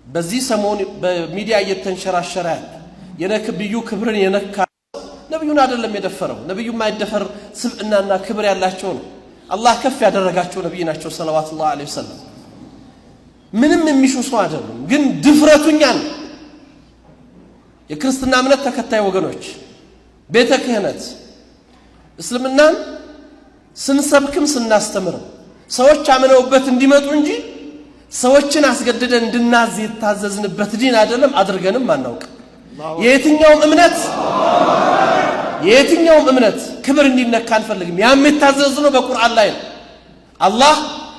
በዚህ ሰሞን በሚዲያ እየተንሸራሸረ ያለ የነብዩ ክብርን የነካ ነብዩን አይደለም የደፈረው። ነብዩ የማይደፈር ስብዕናና ክብር ያላቸው ነው። አላህ ከፍ ያደረጋቸው ነብይ ናቸው صلوات الله عليه وسلم። ምንም የሚሹ ሰው አይደሉም። ግን ድፍረቱኛ ነው። የክርስትና እምነት ተከታይ ወገኖች፣ ቤተ ክህነት እስልምናን ስንሰብክም ስናስተምርም ሰዎች አምነውበት እንዲመጡ እንጂ ሰዎችን አስገድደን እንድናዝ የታዘዝንበት ዲን አይደለም፣ አድርገንም አናውቅ። የየትኛውም እምነት ክብር እንዲነካ አንፈልግም። ያም የታዘዝነው በቁርአን ላይ ነው። አላህ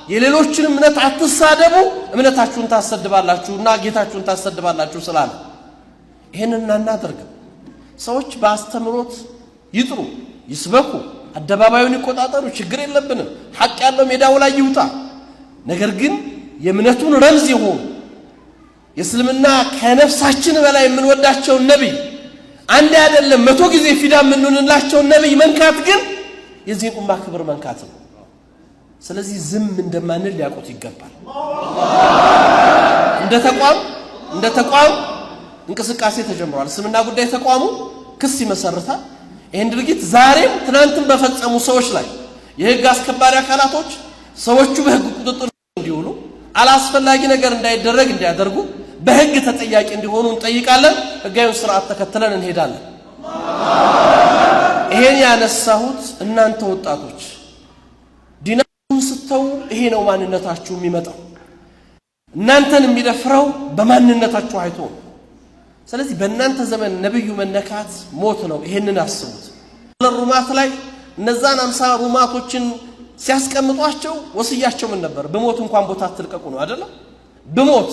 የሌሎችን እምነት አትሳደቡ፣ እምነታችሁን ታሰድባላችሁ እና ጌታችሁን ታሰድባላችሁ ስላለ ይህንን አናደርግም። ሰዎች በአስተምሮት ይጥሩ፣ ይስበኩ፣ አደባባዩን ይቆጣጠሩ፣ ችግር የለብንም። ሐቅ ያለው ሜዳው ላይ ይውጣ። ነገር ግን የእምነቱን ረምዝ የሆኑ፣ የእስልምና ከነፍሳችን በላይ የምንወዳቸውን ነቢይ፣ አንድ አይደለም 100 ጊዜ ፊዳ የምንሆንላቸውን ነቢይ መንካት ግን የዚህን ኡማ ክብር መንካት ነው። ስለዚህ ዝም እንደማንል ሊያውቁት ይገባል። እንደ ተቋም እንቅስቃሴ ተጀምሯል። እስልምና ጉዳይ ተቋሙ ክስ ይመሰርታል። ይህን ድርጊት ዛሬም ትናንትም በፈጸሙ ሰዎች ላይ የህግ አስከባሪ አካላቶች ሰዎቹ በህግ ቁጥጥር እንዲውሉ፣ አላስፈላጊ ነገር እንዳይደረግ እንዲያደርጉ፣ በህግ ተጠያቂ እንዲሆኑ እንጠይቃለን። ህጋዊውን ስርዓት ተከትለን እንሄዳለን። ይሄን ያነሳሁት እናንተ ወጣቶች ዲናችሁን ስተው ይሄ ነው ማንነታችሁ የሚመጣው። እናንተን የሚደፍረው በማንነታችሁ አይቶ ነው። ስለዚህ በእናንተ ዘመን ነብዩ መነካት ሞት ነው። ይሄንን አስቡት። ሩማት ላይ እነዛን 50 ሩማቶችን ሲያስቀምጧቸው ወስያቸው ምን ነበር? ብሞት እንኳን ቦታ አትልቀቁ ነው አይደለም? ብሞት